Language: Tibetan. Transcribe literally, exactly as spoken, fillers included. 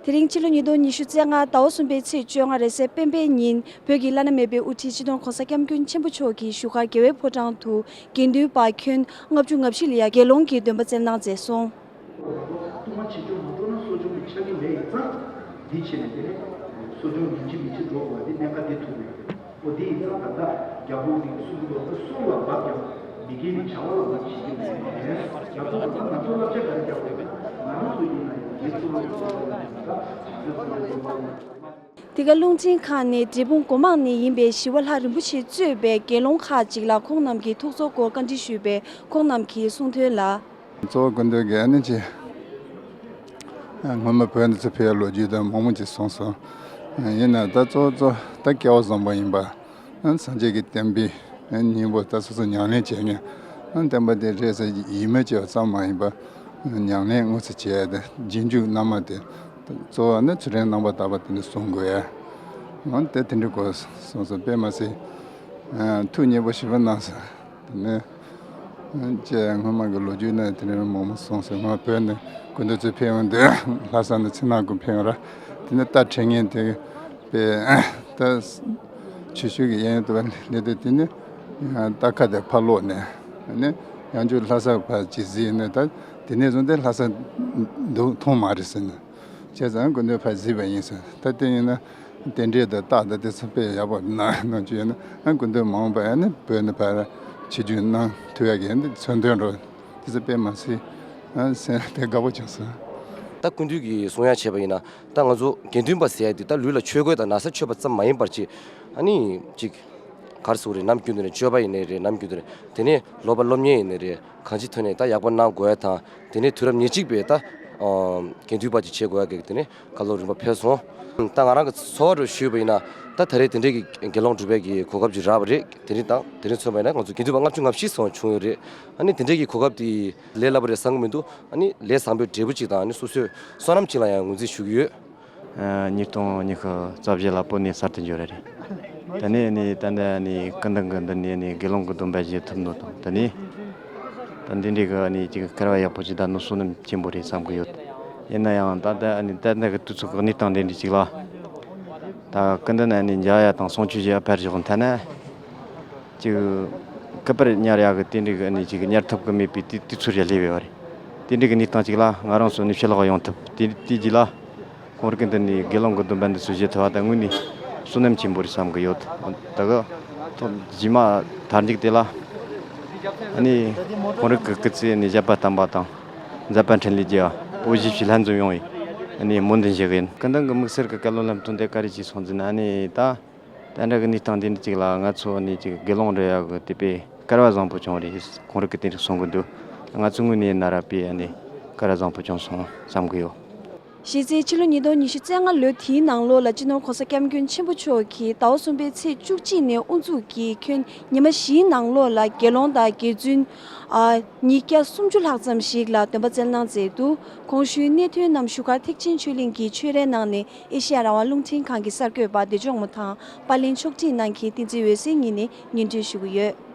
དེ་རིང་ཕྱི་ལོ་ཉིས་སྟོང་ཉི་ཤུ་རྩ་ལྔ་ཟླ་བ་གསུམ་པའི་ཚེས་བཅོ་ལྔ་རེས་གཟའ་སྤེན་པའི་ཉིན་བོད་ཀྱི་བླ་ན་མེད་པའི་དབུ་ཁྲིད་སྤྱི་ནོར་༸གོང་ས་༸སྐྱབས་མགོན་ཆེན་པོ་མཆོག་གིས་བཞུགས་སྒར་རྒྱལ་བའི་ཕོ་བྲང་དུ་དགེ་འདུན་པ་ཁྱོན་ལྔ་བཅུ་ང་བཞི་ལ་ཡ་དགེ་སློང་གི་སྡོམ་པ་སྩལ་གནང་མཛད་སོང་། ལྟུང་བ་ཆེ་ཆུང་མ་འགྲོ་ན་གསོ་སྦྱོང་གི་ཆ་རྐྱེན་མེད་ཡིན་ཙང་། འདི་བྱས་ནས་དེ་ནས་གསོ་སྦྱོང་ཡིན་གཅིག་མིན་གཅིག་འགྲོ་དགོས་པ་འདི་གནད་འགག་འདི་ཐུག་ནས། འོ་དེ་ཡིན་ཙང་ད་ལྟ་རྒྱལ་པོ་འདི་གསུང་གི་འདུག་ད་སྲོག་ལ་བབ་ཀྱང་མི་དགེ་བའི་བྱ་བ་ལ་བབ་བྱེད་ཀྱི་མེད་ནས། རྒྱལ་པོ་ད་ལྟ་ང་ཚོ་བསླབ་བྱ་ག་རེ་རྒྱག་དགོས་ན། ང་རང་ཚོ་ཡིན་ན་ཡང་དེ་སྲོག་ལ་བབ་ཀྱང་ད་ལྟ་ང་ཚོ་ཚང་མ་ཡིན་པ། དེ་ག་རླུང་འཕྲིན་ཁང་ནས་འབྲས་སྤུངས་སྒོ་མང་ནས་ཡིན་པའི་ཞི་བ་ལྷ་རིན་པོ་ཆེས་གཙོས་པའི་དགེ་སློང་ཁག་ཅིག་ལ་ཁོང་རྣམས་ཀྱི་ཐུགས་ཚོར་སྐོར་བཀའ་འདྲི་ཞུས་པས། ཁོང་རྣམས་ཀྱིས་གསུངས་དོན་ལ། གཙོ་བོ་སྐུ་མདུན་གྱིས་ཨ་ནི་ཅི། སྔོན་མ་བོད་འདི་ཚོ་ཕེབས་ལོ་རྒྱུས་དང་མང་པོ་ཅིག་གསུངས་སོང་། ཡིན་ན་ད་གཙོ་བོ་གཙོ་ད་སྐལ་བ་བཟང་པོ་ཡིན་པ། སངས་རྒྱས་ཀྱི་བསྟན་པའི་སྙིང་པོ་ད་སོ་སོ་ཉམས་ལེན་བྱེད་མཁན། བསྟན་པ་དེ་རེད་ཟེར་ཡིད་སྨོན་སྐྱེ་བ་ཙམ་མ་ཡིན་པ། ཉམས་ལེན་དངོས་སུ་བྱས་ཏེ་རྗེས་འཇུག་རྣལ་མ་དེ་གཙོ་བོ་ནི་ཚུལ་ཁྲིམས་རྣམ་པར་དག་པ་དེ་འདྲ་སྲུང་དགོས་ཡ། འོན་ཏེ་དེ་འདྲའི་སྐོར་གསུངས་སོང་། དཔེ་མ་སྲིད་ཐུགས་མཉེས་པོ་ཞེ་པོ་གནང་སོང་། དེ་ནས་ཅེས་སྔོན་མ་གི་ལོ་རྒྱུས་ནང་དེ་འདྲ་མང་པོ་གསུངས་སོང་། སྔོན་བོད་ནས་སྐུ་མདུན་ཚོ་ཕེབས་ཡོང་དུས་ལྷ་ས་ནས་ཕྱི་ནང་ཀུན་ཕེབས་ཡོང་ར། དེ་ནས་རྟ་ཁྲིད་མཁན་དེ་དཔེ་ད་ཆུ་ཤུར་གྱི་གཡས་གཡོན་དུ་སླེབས་དུས་དེ་ནས་རྟ་ཁ་དེ་ཕར་སློག་ནས་ནས་ཡང་བསྐྱར་ལྷ་ས་ཕར་ཅིག་གཟིགས་ནས། ད་དེ་ནས་བཟུང་སྟེ་ལྷ་ས་འདུག་མཐོང་མ་རེད་ཟེར་ནས། བྱས་ཙང་སྐུ་མདུན་ཕར་གཟིགས་པ་ཡིན་ཟེར། ད་དེ་ཡིན་ན་རྟེན་འབྲེལ་དང་རྟགས་དང་དེ་ཚོ་དཔེ་ཡག་པོ་གནང་གནང་རྒྱུ་ཡོད་ན། ཨ་སྐུ་མདུན་མ་འོངས་པ་ཡང་ནི་བོད་ནས་ཕར་ཆིབས་བསྒྱུར་གནང་ཐུབ་ཡག་གི་མཚོན་དོན་འགྲོ་དེ་ཚོ་དཔེ་མ་སྲིད་ཨ་སེམས་དེ་དགའ་པོ་བྱུང་སོང་། ད་སྐུ་མདུན་གྱིས་གསུང་ཡག་བྱས་པ་ཡིན་ན། ད་ང་ཚོ་དགེ་འདུན་པ་ཟེར་ཡག་དེ་ད་ལུས་ལ་ཆོས་གོས་དང་ན་བཟའ་མཆོད་པ་ཙམ་མ་ཡིན་པར་ཅིག་ཨ་ནི་ཅིག་གར་སོང་རེད། ནམ་རྒྱུན་དུ་ནས་སྤྱོད་པ་ཡིན་ནའི་རེད། ནམ་རྒྱུན་དུ་རེད། དེ་ནས་སློབ་པ་སློབ་གཉེར་ཡིན་ནའི་རེད། གང་ཅིའི་ཐོག་ནས་ད་ཡག་པོ་གནང་དགོས་ཡ་དང་། དེ་ནས་དུས་རབས་ཉེར་གཅིག་པའི་ད་ཨ་དགེ་འདུན་པ་ཅིག་བྱེད་དགོས་ཡ་གི་དེ་ནས་བཀའ་སློབ་རིམ་པ་ཕེབས་སོང་། ད་ང་རང་གི་ཚོར་བ་རུ་ཞུས་པ་ཡིན་ན། ད་ད་རེས་དེ་འདྲའི་གི་དགེ་སློང་སྒྲུབ་པའི་གི་གོ་སྐབས་ཅིག་རག་པ་རེད། དེ་རིང་དང་དེ་རིང་མཚོན་པ་ཡིན་ན་ང་ཚོ་དགེ་འདུན་པ་ལྔ་བཅུ་ང་བཞི་ཙམ་བྱུང་ཡོད་རེད། ཨ་ནི་དེ་འདྲའི་གི་གོ་སྐབས་དེ་ལས་སླ་པོ་རེད་བསམ་གི་མི་འདུག་ཨ་ནི་ལས་བཟང་པོའི་འབྲས་བུ་ཅིག་དང་། ཨ་ནི་སོ་སོའི་བསོད་ནམས་ཅིག་ལ་ཡང་ངོས་འཛིན་ཞུ་གི་ཡོད། ཉིས་སྟོང་ཉི་ཤུ་རྩ་བཞི་ལ་བོད་ནས་གསར་དུ་འབྱོར་རེད། ད་ནི་ནི་ད་ལྟ་ནི་སྐུ་མདུན་གྱི་མདུན་ནས་ནི་དགེ་སློང་གི་སྡོམ་པ་བཞེས་ཐུབ་ནོ་དང་། ད་ནི་ད་འདི་འདྲའི་གི་ནི་ཅིག་སྐལ་བ་ཡག་པོ་ཅིག་ད་ནི་བསོད་ནམས་ཆེན་པོ་རེད་བསམ་གི་ཡོད། ཡིན་ན་ཡང་ད་ལྟ་ནི་ད་ལྟ་གི་དུས་ཚོད་ཀྱི་གནས་སྟངས་འདི་འདྲ་ཅིག་ལ། ད་སྐུ་མདུན་ནས་ནི་མཇལ་ཡ་དང་གསུང་ཆོས་བྱེད་ཡ་ཕར་ཞོག་མཐའ་ན། ཅིག་སྐུ་པར་ཉར་ཡག་གི་དེ་འདྲའི་གི་ནི་ཅིག་ཉར་ཐུབ་གི་མེད་པའི་དུས་དུས་ཚོད་ཅིག་སླེབས་ཡོད་རེད། དེ་འདྲའི་གི་གནས་སྟངས་ཅིག་ལ་ང་རང་ཚོ་ནི་ཕྱི་ལོགས་ཡོང་ཐུབ། དེ་དེ་རྗེས་ལ་ཁོང་རང་གི་མདུན་ནས་དགེ་སློང་གི་སྡོམ་པ་འདི་ཚོ་བཞེས་ཐུབ་པ་ད་དངོས་ནས་བསོད་ནམས་ཆེན་པོ་རེད་བསམ་གི་ཡོད། ད་གི་ཐོག་རྗེས་མ་མཐའ་མཇུག་དེ་ལ་ཨ་ནི་ཁོང་རང་གི་སྐུ་ཚེ་ནི་བཞད་པ་དམ་པ་དང་མཛད་པ་འཕྲིན་ལས་རྒྱས་པ་བོད་གཞིས་བྱེས་ལྷན་འཛོམས་ཡོང་བའི་ཨ་ནི་སྨོན་འདུན་ཞུ་གི་ཡིན། སྐུ་མདུན་གྱི་དམིགས་བསལ་གྱི་བཀའ་སློབ་ལམ་སྟོན་དེ་ག་རེ་ཅིག་གསུངས་ཟེར་ན། ཨ་ནི་ད། དེ་འདྲ་གི་གནས་སྟངས་དེ་འདྲ་ཅིག་ལ་ང་ཚོ་ནི་ཅིག་དགེ་སློང་རེད་ཡག་གི་དེ་དཔེ་སྐལ་བ་བཟང་པོ་བྱུང་རེད། ཁོང་རང་གི་དེ་འདྲ་གསུང་གི་འདུག་ང་ཚོ་དངོས་གནས་ཡིན་ན་ར་དཔེ་ཨ་ནི་སྐལ་བ་བཟང་པོ་བྱུང་སོང་བསམ་གི་ཡོད། གཞི་རྩའི་ཕྱི་ལོ་ཉིས་སྟོང་ཉི་ཤུ་རྩ་ལྔ་ལོ་དེའི་ནང་ལོགས་ལ་སྤྱི་ནོར་༸གོང་ས་༸སྐྱབས་མགོན་ཆེན་པོ་མཆོག་གིས་ཟླ་བ་གསུམ་པའི་ཚེས་བཅུ་གཅིག་ནས་དབུ་འཛུགས་ཀྱིས་ཁྱོན་ཉི་མ་བཞིའི་ནང་ལོགས་ལ་དགེ་སློང་དང་དགེ་བཙུན་ཨ་ཉིས་བརྒྱ་སུམ་ཅུ་ལྷག་ཙམ་ཞིག་ལ་སྡོམ་པ་སྩལ་གནང་མཛད་འདུག་གོང་ཞུས་གནད་དོན་རྣམས་བཞུགས་སྒར་ཐེག་ཆེན་ཆོས་གླིང་གི་ཆོས་རའི་ནང་ནས་ཨེ་ཤེ་ཡ་རང་དབང་རླུང་འཕྲིན་ཁང་གི་གསར་འགོད་པ་བདེ་མཆོག་མོ་དང་པར་ལེན་ཕྱོགས་སྒྲིག་གནང་མཁན་བསྟན་འཛིན་འོད་ཟེར་གཉིས་ནས་སྙན་སྒྲོན་ཞུ་གི་ཡོད།